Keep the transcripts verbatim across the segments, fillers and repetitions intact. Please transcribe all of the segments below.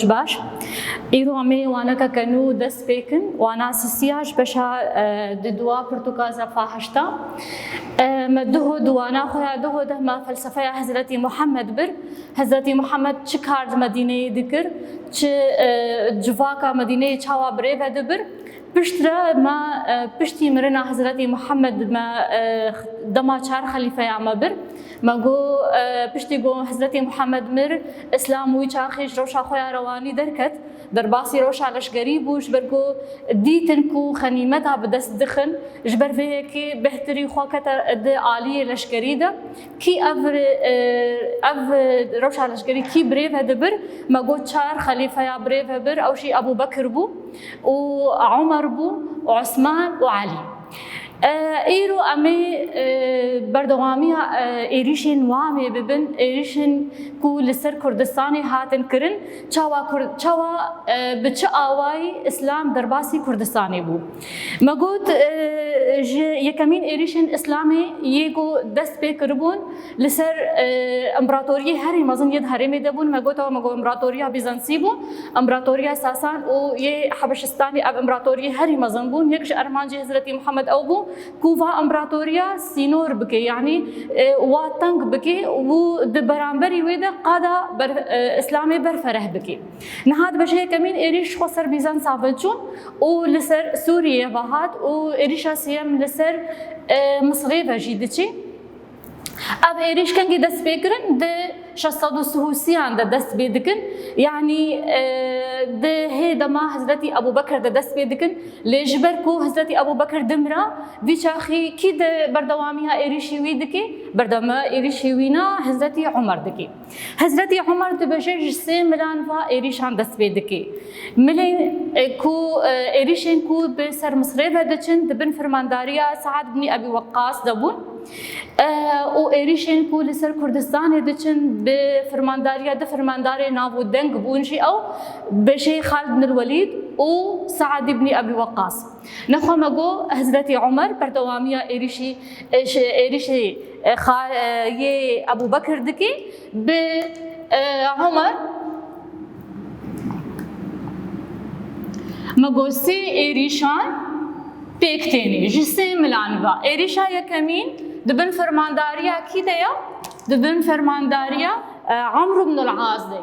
Baş. Îro em ê wanekeke nû dest pê kin. Wana sisiya ji beşa, e, di dua pirtûka zefa heşta. E, me duho di wana xwe ya duho de me felsefeya Hezretî Muhammed bir. Hezretî Muhammed çi kar di Medîneyê dikir, çi, e, civaka Medîneyê çawa birêve dibir. Piştre me, e, piştî mirina Hezretî Muhammed me, e, dema çar xelîfeya me bir. Me got, e, piştî ku Hezretî Muhammed mir, Îslam wî çaxê ji rewşa xwe ya rewanî derket. Derbasî rewşa leşkerî bû, ji ber ku dîtin ku xenîmeta bi dest dixin, ji ber vê yekê bêhtirî xwe kete di aliyê leşkerî de. Kî ev, e, ev rewşa leşkerî kî birêve dibir? Me got çar xelîfeya birêve bir, ew jî Ebû Bekir bû û Omer bû, Osman û Elî. E, îro em ê, e, berdewamiya, e, êrîşên wan ê bibin, êrîşên ku li ser Kurdistanê hatin kirin, çawa Kur-, çawa, e, bi çi awayî Îslam derbasî Kurdistanê bû. Me got, e, ji yekemîn êrîşên Îslamê yê ku dest pê kiribûn, li ser, e, împaratoriyê herî mezin yê di herêmê de bûn. Me got, ew, me got, împaratoriya Bîzansî bû, împaratoriya Sasan û yê Hebeşistanê, ev împaratoriyê herî mezin bûn. Yek ji armancê Hezretî Muhammed ew bû ku va împaratoriya sînor bike, yanî, e, wa teng bike û di beramberî wê de qada ber-, e, Îslamê berfereh bike. Niha di beşê yekemîn êrîş xwe ser Bîzansa ve çûn û li ser Sûriyê ve hat û êrîşa sêyem li ser, e, Misirê ve jî diçe. Ev êrîş kengî dest pê kirin? Di şeş sed û sih û sêyan de dest pê dikin. Yanî, e, di hê dema Hezretî Ebû Bekir de dest pê dikin. Lê ji ber ku Hezretî Ebû Bekir dimra, vî çaxî kî di berdewamiya êrîşî wî dike? Berdewamiya êrîşî wî na Hezretî Omer dike. Hezretî Omer dibêje ji sê milan va êrîşan dest pê dike. Milên, e, ku, e, êrîşên ku bi ser Misirê ve diçin, di bin fermandariya Saad ibnî Ebî Weqqas de bûn. E, û êrîşên ku li ser Kurdistanê diçin, bi fermandariya du fermandarê nav û deng bûn jî ew, beşê Xalid bin Welîd û Saad ibnî Ebî Weqqas. Nexwe me got Hezretî Omer berdewamiya êrîşî, e, şi-, êrîşî, e, xa-, e, yê Ebû Bekir dike, bi, e, Omer me got sê êrîşan pêk têne, ji sê milan ve. Êrîşa yekemîn di bin fermandariya kî de ye? Di bin fermandariya, e, Amr ibn al-As de ye.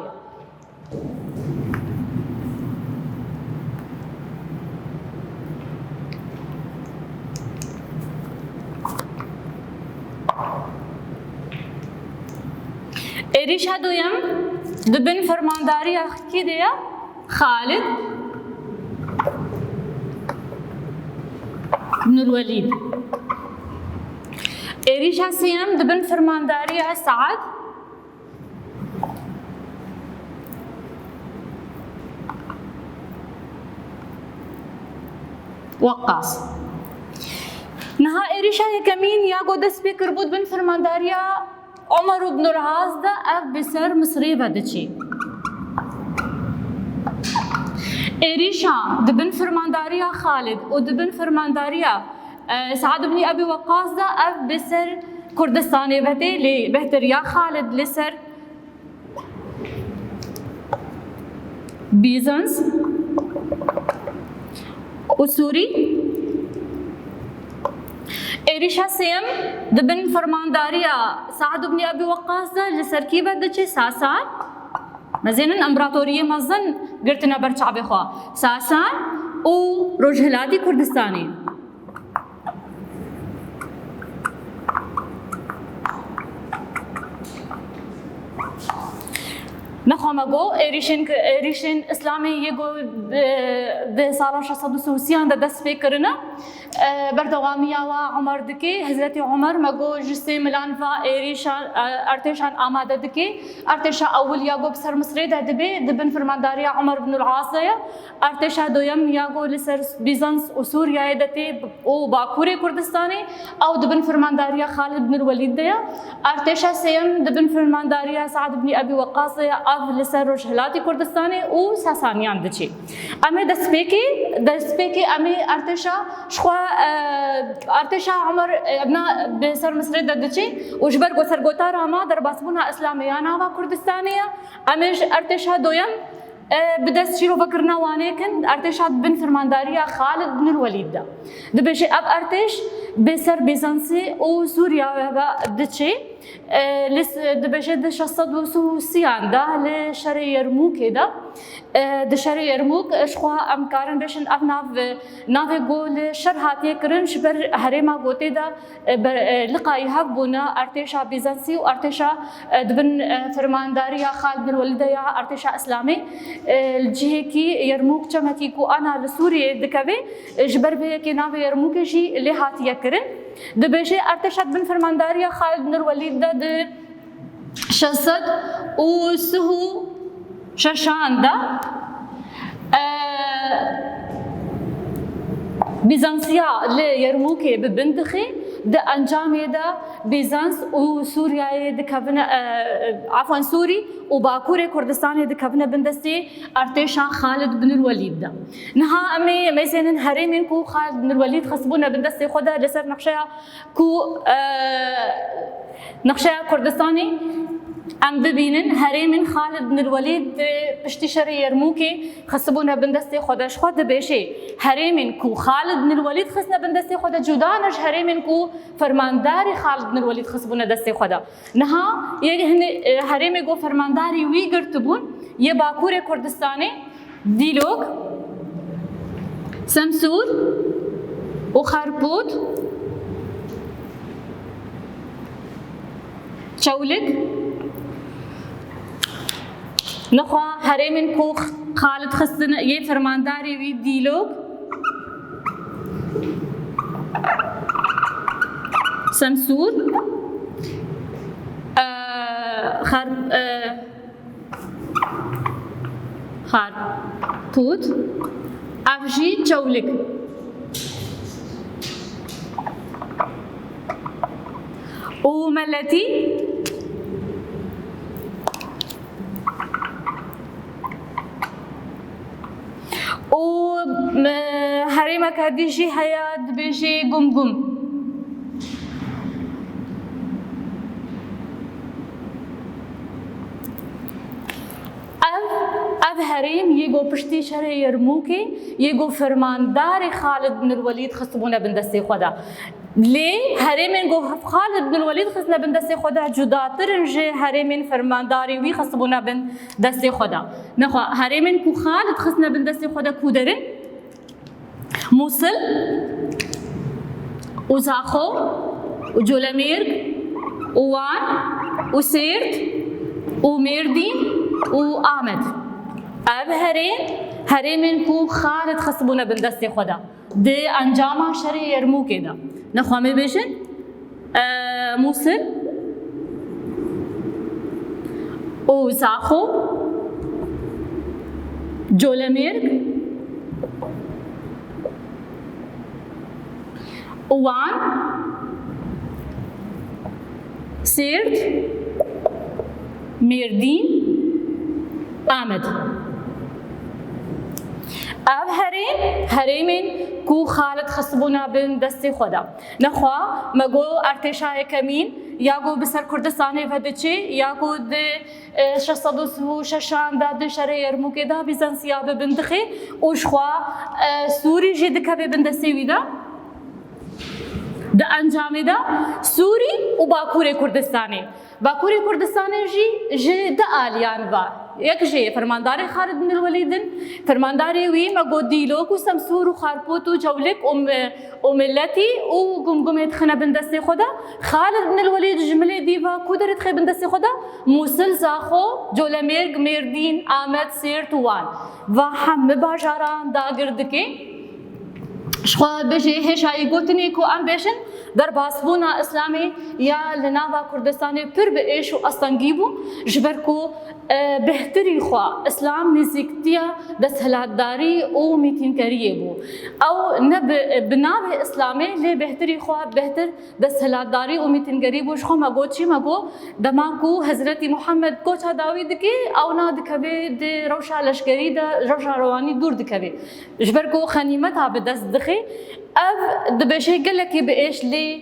Êrîşa duyem di bin fermandariya kî de ye? Xalid bin Welîd. Êrîşa sêyem di bin fermandariya Saad Weqqas. Niha êrîşa yekemîn ya ku dest pê kiribû di bin fermandariya Omer ibn al-As de, ev bi ser Misirê ve diçî. Êrîşa di bin fermandariya Xalid û di bin fermandariya, e, Saad ibn Ebî Weqqas de, ev bi ser Kurdistanê ve tê, lê bêhtir ya Xalid li ser Bîzans û Sûrî. Êrîşa sêyem di bin fermandariya Saad ibn Ebî Weqqas de li ser kî ve diçe? Sasan. Mezênin împaratoriyê mezin girtine ber çavê xwe. Sasan û Rojhilatî Kurdistanê. Nexwe me got, êrîşên, êrîşên Îslamê yê ku di, di sala şeş sed û sî û sêyan de dest pê kirine, e, berdewamiya wa Omer dike. Hezretî Omer me got ji sê milan va êrîşan, e, artêşan amade dike. Artêşa ewil ya ku bi ser Misirê de dibe, di bin fermandariya Omer bin al-As de ye. Artêşa doyem ya ku li ser Bîzans û Sûriyeyê de tê û Bakurê Kurdistanê, ew di bin fermandariya Xalid bin Welîd de ye. Artêşa sêyem di bin fermandariya Saad bin Ebî Weqqas de ye, ev li ser rojhilatî Kurdistanê û Sasaniyan diçe. Em ê destpêkê, destpêkê em ê artêşa ji xwe, e, artêşa Omer, e, na, bi ser Misirê de diçe û ji ber ku sergotara me derbasbûna Îslamê ya nava Kurdistanê ye, em ê ji artêşa doyem E, bi dest şîrovekirina Wanê kin, artêşa di bin fermandariya Xalid bin Welîd de. Dibêje ev artêş bê ser Bîzansê û Sûriya ve diçê. E, li s-, dibêje di şeş sed û sî û sî yan de li şerê Yermûkê de, e, di şerê Yermûk, e, ji xwe em karin bêjin ev nav, navê ku li şer hatiye kirin ji ber herêma ku tê de e, ber-, e, liqayî hev bûne artêşa Bîzansî û artêşa, e, di bin, e, fermandariya Xalid bin Welîd de ya artêşa Îslamê, e, li cihekî Yermûk çemekî ku ana li Sûriyê dikeve, e, ji ber vê yekê navê Yermûkê jî lê hatiye kirin. Dibêje artêşa di bin fermandariya Xalid bin Welîd de di şeş sed û sî û şeşan de, e, Bîzansiya li Yermûkê bi bin dixê, di encamê de Bîzans û Sûriyeyê dikevine, e, afwan, Sûrî û Bakurê Kurdistanê dikevine bin destê artêşa Xalid bin Welîd de. Niha em ê mêzênin herêmên ku Xalid bin Welîd xistibûne bin destê xwe de li ser nexşeya ku, e, nexşeya Kurdistanê em bibînin, herêmên Xalid bin Welîd, e, piştî şerê Yermûkê xistibûne bin destê xwe de. Ji xwe dibêjê herêmên ku Xalid bin Welîd xistine bin destê xwe de cuda ne ji herêmên ku fermandarê Xalid bin Welîd xistibûne destê xwe de. Niha yê hinê, e, herêmê ku fermandarê wî girtibûn, yê Bakurê Kurdistanê, Dîlok, Semsûr û Xerpût, Çewlik. Nexwe herêmên ku Xalid xistine yê fermandarê wî Dîlok, Semsûr, e, Xer-, e, Xarpût, ev jî Çewlik. Û Meletî. Û, e, herêmeke dî jî heye, dibêjê Gumgum. Ev, ev herêm yê ku piştî şerê Yermûkê, yê ku fermandarê Xalid bin Welîd xistibûne bin destê xwe de. Lê herêmên ku Xalid bin Welîd xistine bin destê xwe de cudatir in ji herêmên fermandarê wî xistibûne bin destê xwe de. Nexwe herêmên ku Xalid xistine bin destê xwe de ku der in? Mûsil û Zaxo û Colemêrg û Wan û Sêrt û Mêrdîn û Amed. Ev herêm, herêmên ku Xalid xistibûne bin destê xwe de. Di encama şerê Yermûkê de. Nexwe em ê bêjin, e, Mûsil û Zaxo, Colemêrg, Wan, Sêrt, Mêrdîn, Amed. Ev herêm, herêmên ku Xalid xistibûna bin destê xwe de. Nexwe me got artêşa yekemîn ya ku bi ser Kurdistanê ve diçê, ya ku di, e, şeş sed û sî û şeşan de di şerê Yermûkê de Bîzansiya bi bin dixê û ji xwe, e, Sûrî jî dikeve bin destê wî de. Di encamê de Sûrî û Bakurê Kurdistanê. Bakurê Kurdistanê jî ji du aliyan ve. Yek jê fermandarê Xalid bin Welîd in, fermandarê wî me got Dîlok û Semsûr û Xarpût û Cewlik û mi-, û Miletî û Gumgumê dixine bin destê xwe de. Xalid bin Welîd ji milê dî ve ku derê dixe bin destê xwe de? Mûsil, Zaxo, Colemêrg, Mêrdîn, Amed, Sêrt û Wan. Va hemî bajaran dagir dike. Ji xwe bêjê hêşayî gotinê ku em bêjin derbasbûna Îslamê ya li nava Kurdistanê pir bi êş û astengî bû, ji ber ku, e, bêhtirî xwe Îslam nêzîktiya desthilatdarî û mîtîngeriyê bû. Ew ne bi, bi navê Îslamê, lê bêhtirî xwe bêhtir desthilatdarî û mîtîngerî bû. Ji xwe me got çi? Me got dema ku Hezretî Muhammed koça dawî dike, ew na dikeve di rewşa leşkerî de, rewşa rewanî dûr dikeve. Ji ber ku xenîmeta bi dest dixe, ev dibêje gelekî bi êş lê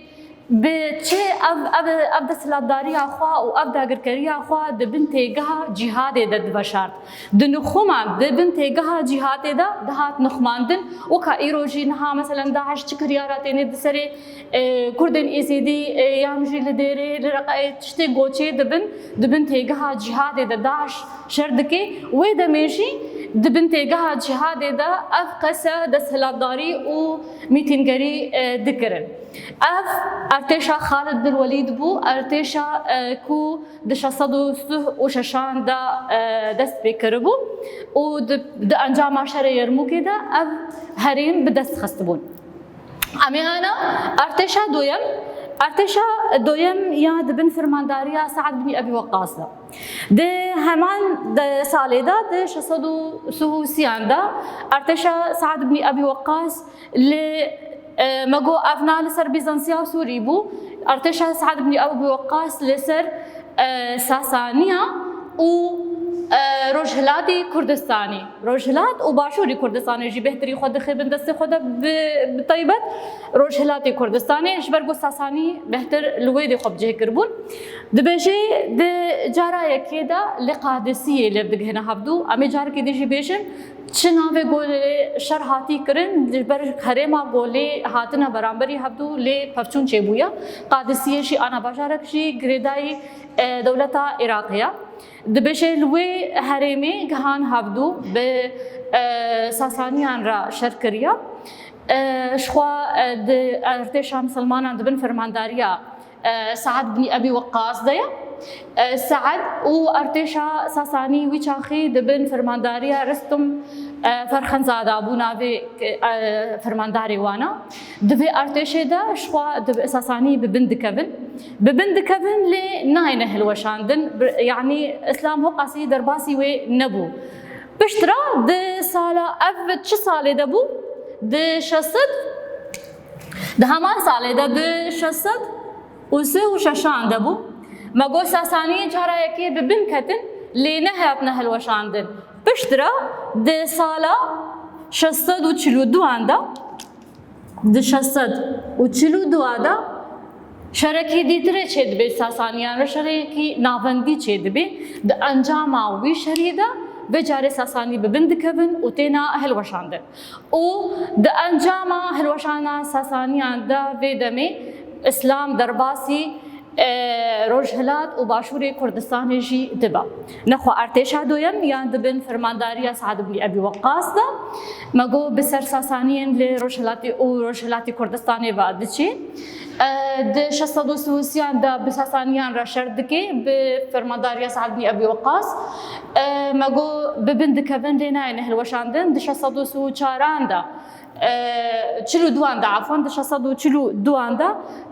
Bi çi ev, ev, ev desthilatdariya xwe û ev dagirkeriya xwe di bin têgeha cîhadê de diveşart? Di nixuman di bin têgeha cîhadê de dihat nixumandin. Weka îro jî niha, meselen, DAIŞ çi kiryara têne di serê, e, Kurdên Êzîdî, e, yan jî li Dêrê, li Reqayê tiştê goçê dibin, di bin têgeha cîhadê de DAIŞ şer dike. Wê demê jî di bin têgeha cîhadê de ev qese desthilatdarî û mîtîngerî, e, dikirin. Ev artêşa Xalid bin Welîd bû, artêşa, e, ku di şeş sed û sih û şeşan de, e, dest pê kiribû û di, di encama şerê Yermûkê de ev herêm bi dest xistibûn. Em ê ana artêşa doyem, artêşa doyem ya di bin fermandariya Sead bin Ebî Weqqas de. Di heman de salê de, di şeş sed û sih û sêyan de, artêşa Sead bin Ebî Weqqas li, e, me got, ev na li ser Bîzansiya Sûrî bû. Artêşa Sead bin Ebî Weqqas li ser, e, Sasaniya û, e, Rojhilatî Kurdistanî. Rojhilat û Başûrî Kurdistanê jî bêhtirî xwe dixê bin destê xwe de, bi, bi taybet Rojhilatê Kurdistanê, ji ber ku Sasanî bêhtir li wê dê xwe bi cih kiribûn. Dibêje, di cara yekê de li Qadisiyê lêv digihine hevdû. Em ê carekê dî jî bêjin, çi navê ku lê şer hatî kirin, ji ber herêma ku lê hatine beramberî hevdû lê pevçûn çêbûye. Qadisiyê jî ana bajarek jî girêdayî, e, dewleta Iraqê ye. Dibêje, li wê herêmê gihan hevdû, bi, e, Sasaniyan re şer kiriye. E, jixwe, e, di artêşa misilmanan di bin fermandariya, e, Sead bin Ebî Weqqas de ye. E, Sead û artêşa Sasanî wî çaxî di bin fermandariya Ristum, e, Ferxenzada bû navê, e, fermandarê wan e. Di vê artêşê de jixwe di Sasanî bi bin dikevin. Bi bin dikevin lê nayêne hilweşandin. Bi-, yanî Îslam hoqasî derbasî wê nebû. Piştre di sala, ev çi salê de bû? Di şeş sed, di heman salê de, di şeş sed û sih û şeşan de bû. Me got Sasanî cara yekê bi bin ketin, lê nehatine hilweşandin. Piştre di sala şeş sed û çil û duan de, di şeş sed û çil û duan de şerekî dîtirê çêdibe Sasaniyan re, şerekî navendî çêdibe. Di encama wî şerî de vê carê Sasanî bi bin dikevin û têne hilweşandin. Û di encama hilweşana Sasaniyan de vê demê Îslam derbasî, e, Rojhilat û Başûrê Kurdistanê jî dibe. Nexwe artêşa doyem yan di bin fermandariya Sead ibn Ebî Weqqas de, me got, bi ser Sasaniyên li Rojhilatê û Rojhilatê Kurdistanê ve diçe. E, di şeş sed û sî û sêyan de bi Sasaniyan re şer dike, bi fermandariya Sead ibn Ebî Weqqas. E, me got, bi bin dikevin lê nayêne hilweşandin. Di şeş sed û sî û çaran de, e, çil û duan de, efwan, di şeş sed û çil û duan de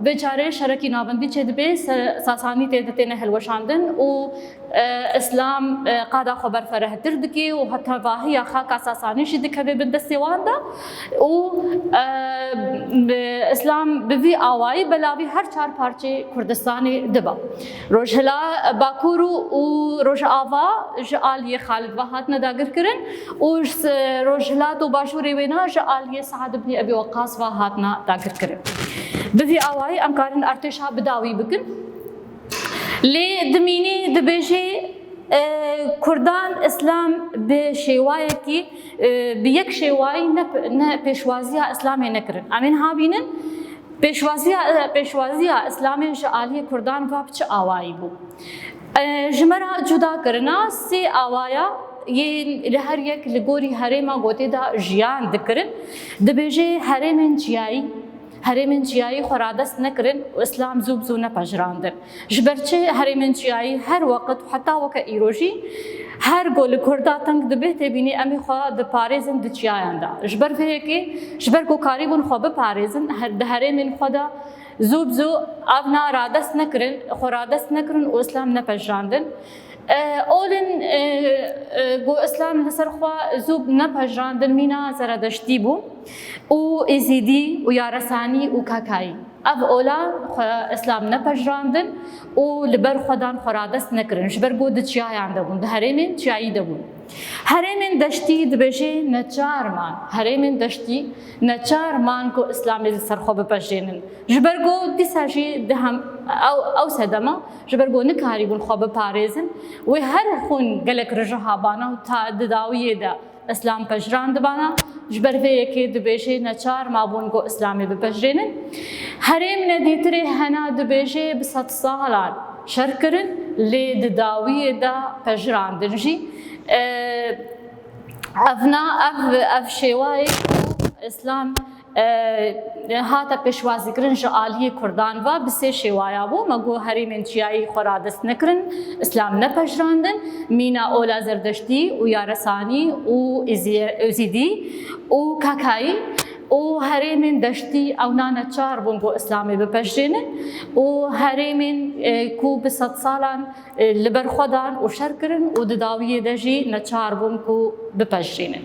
vê carê şerekî navendî çêdibe, se-, Sasanî tê de têne hilweşandin û, e, Îslam, e, qada xwe berferehtir dike û hetevahiya xaka Sasanî jî dikeve bin destê wan de û, e, bi-, Îslam bi vî awayî belavî her çar parçeyê Kurdistanê dibe. Rojhila-, Bakur û, û Rojava ji aliyê Xalid ve hatine dagirkirin û ji Rojhilat û Başûrê wêna ji aliyê Sead ibn Ebî Weqqas ve hatine dagirkirin. Bi vî awayî em karin artêşa bi dawî bikin. Lê dimînî dibêje, e, Kurdan Îslam bi şêwayekî, e, bi yek şêwayî ne, ne pêşwaziya Îslamê nekirin. Em ê niha bînin, pêşwaziya, e, pêşwaziya Îslamê ji aliyê Kurdan ve bi çi awayî bû? E, ji me re cuda kirina sê awaya yên li her yek li gorî herêma gotê de jiyan dikirin. Dibêje herêmên çiyayî, herêmên çiyayî xwe radest nekirin û Îslam zû bi zû nepejirandin. Ji ber çi herêmên çiyayî her weqt, heta weke îro jî, her ku li Kurda teng dibe, tê bînî em ê xwe diparêzin di çiyayan de. Ji ber vê yekê, ji ber ku karîbûn xwe biparêzin, her, di herêmên xwe de zû bi zû ev na radest nekirin, xwe radest nekirin û Îslam nepejirandin. E, olin, e, e, ku Îslam li ser xwe zû nepejirandin, mîna Zeredeştî bû û Êzîdî û Yaresanî û Kakayî. Ev olan xwe Îslam nepejirandin û li ber xwe dan, xwe radest nekirin. Ji ber ku di çiyayan de bûn, di herêmên çiyayî de bûn. Herêmên deştî dibêje neçar man. Herêmên deştî neçar man ku Îslamê li ser xwe bipejirênin. Ji ber ku dîsa jî di hem ew, ew sedema, ji ber ku nikarîbûn xwe biparêzin, wê her xwîn gelek rijiha bana û ta di dawiyê de Îslam pejirandibana, ji ber vê yekê dibêje neçar mabûn ku Îslamê bipejirênin. Herêmên dîtirê hena dibêje bi sedsalan şer kirin, lê di dawiyê de pejirandin jî. E, ev na, ev, ev şêwayê ku Îslam, e, hate pêşwazîkirin ji aliyê Kurdan ve bi sê şêwaya bû. Me got herêmên çiyayî xwe radest nekirin, Îslam nepejirandin, mîna ola Zerdeştî û Yaresanî û Êzî-, Êzîdî û Kakayî û herêmên deştî ew na neçar bûn ku Îslamê bipejirênin û herêmên, e, ku bi sedsalan e, li ber xwe dan û şer kirin û di dawiyê de jî neçar bûn ku bipejirînin.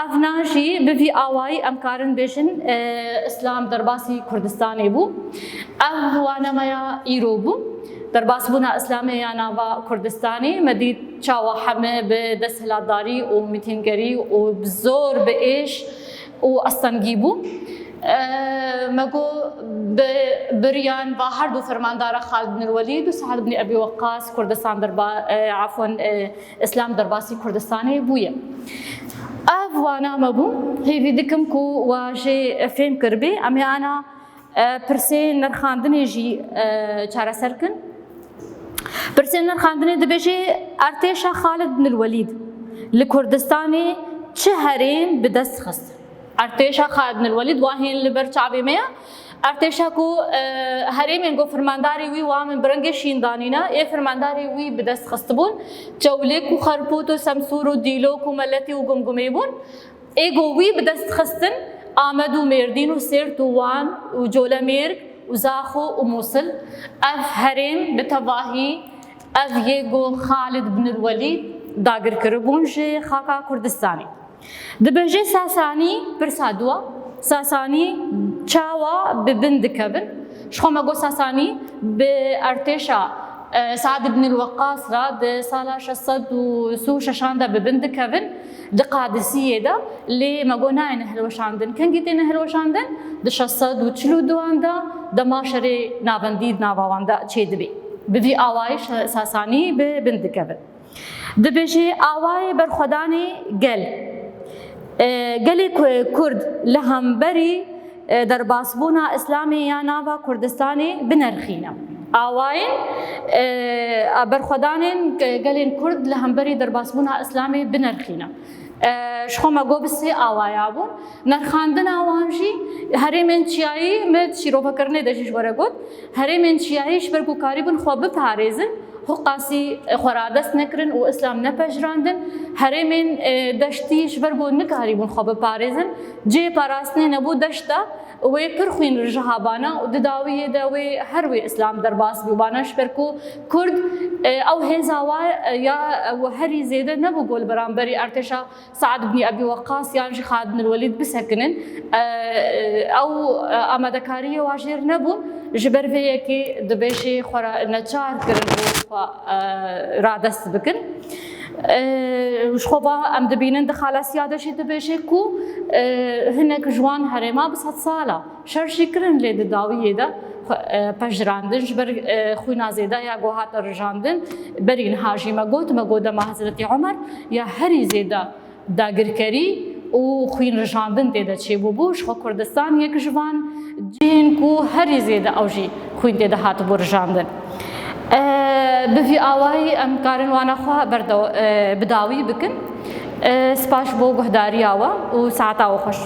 Ev na jî bi vî awayî em karin bêjin, e, Îslam derbasî Kurdistanê bû. Ev wane me ya îro bû. Derbasbûna Îslamê ya nava Kurdistanê me dît çawa heme bi desthilatdarî û mîtîngerî û bi zor, bi êş û astengî bû. E, me got bi biriyan va her du fermandara Xalid bin Welîd û Saad bin Ebî Weqqas Kurdistan derba-, e, afwan, e, Îslam derbasî Kurdistanê bûye. Ev wana me bû. Hêvî dikim ku wa jê fêm kiribê. Em ê ana, e, pirsê nirxandinê jî, e, çareser kin. Pirsên nirxandinê dibêje, Artêşa Xalid bin Welîd li Kurdistanê çi herêm bi dest xist? Artêşa Xalid bin Welîd wahên li ber çavê me ye. Artêşa ku, e, herêmên ku firmandarê wî wa min bi rengê şîn danîne, ê firmandarê wî bi dest xistibûn. Çewlêk û Xerpût û Semsûr û Dîlok û Meletî û Gumgumê bûn. Ê ku wî bi dest xistin, Amed û Mêrdîn û Sêrt û Wan û Colemêrg û Zaxo û Mûsil, ev herêm bi tevahî ev yê ku Xalid bin Welîd dagir kiribûn ji xaka Kurdistanê. Dibêje Sasanî, pirsa dua, Sasanî çawa bi bin dikevin? Ji xwe me got Sasanî bi artêşa, e, Saad ibn el-Weqqas re di sala şeş sed û sî û şeşan de bi bin dikevin. Di Qadisiyê de, lê me got nayêne hilweşandin. Kengî têne hilweşandin? Di şeş sed û çil û duan de, dema şerê navendî di nava wan de çêdibê. Bi vî awayî şe-, Sasanî bi bin dikevin. Dibêje awayê berxwedanê gel. E, gelê Ku-, Kurd li hemberî e, derbasbûna Îslamê ya nava Kurdistanê binerxîne. Awayên, e, berxwedanên ge-, gelên Kurd li hemberî derbasbûna Îslamê binerxîne. E, ji xwe me got bi sê awaya bûn. Nerxandina wan jî herêmên çiyayî, me di şîrovekirinê de jî ji we re got, herêmên çiyayî ji ber ku karîbûn xwe biparêzin, Hoqasî xwe radest nekirin û Îslam nepejirandin. Herêmên, e, deştî ji ber ku nikarîbûn xwe biparêzin, cihê parastinê nebû deşta, wê pir xwîn rijiha bana û di dawiyê de wê her wê Îslam derbas bû bana, ji ber ku Kurd, e, ew hêza wa, e, ya, e, herî zêde nebû ku li beramberî artêşa Saad ibn Ebî Weqqas yan jî Xalid bin Welîd bisekinin. E, ew, e, amadekariyê wa jêr nebûn. Ji ber vê yekê dibêjê xwe re neçar kirin û xwe, e, radest bikin. E, ji xwe va em dibînin di Xalasiya de jî dibêje ku, e, hinek ji wan herêma bi sedsala şer jî kirin, lê di dawiyê de xwe, e, pejirandin. Ji ber, e, xwîna zêde ya ku hate rijandin, berî niha jî me got, me got dema Hezretî Omer ya herî zêde dagirkerî û xwîn rijandin tê de çêbûbû. Ji xwe Kurdistan yek ji van cihên ku herî zêde ew jî xwîn tê de hatibû rijandin. E, bi vî awayî em karin wana xwe berdew-, e, bi dawî bikin. E, spas bo guhdariya we û saeta we xweş.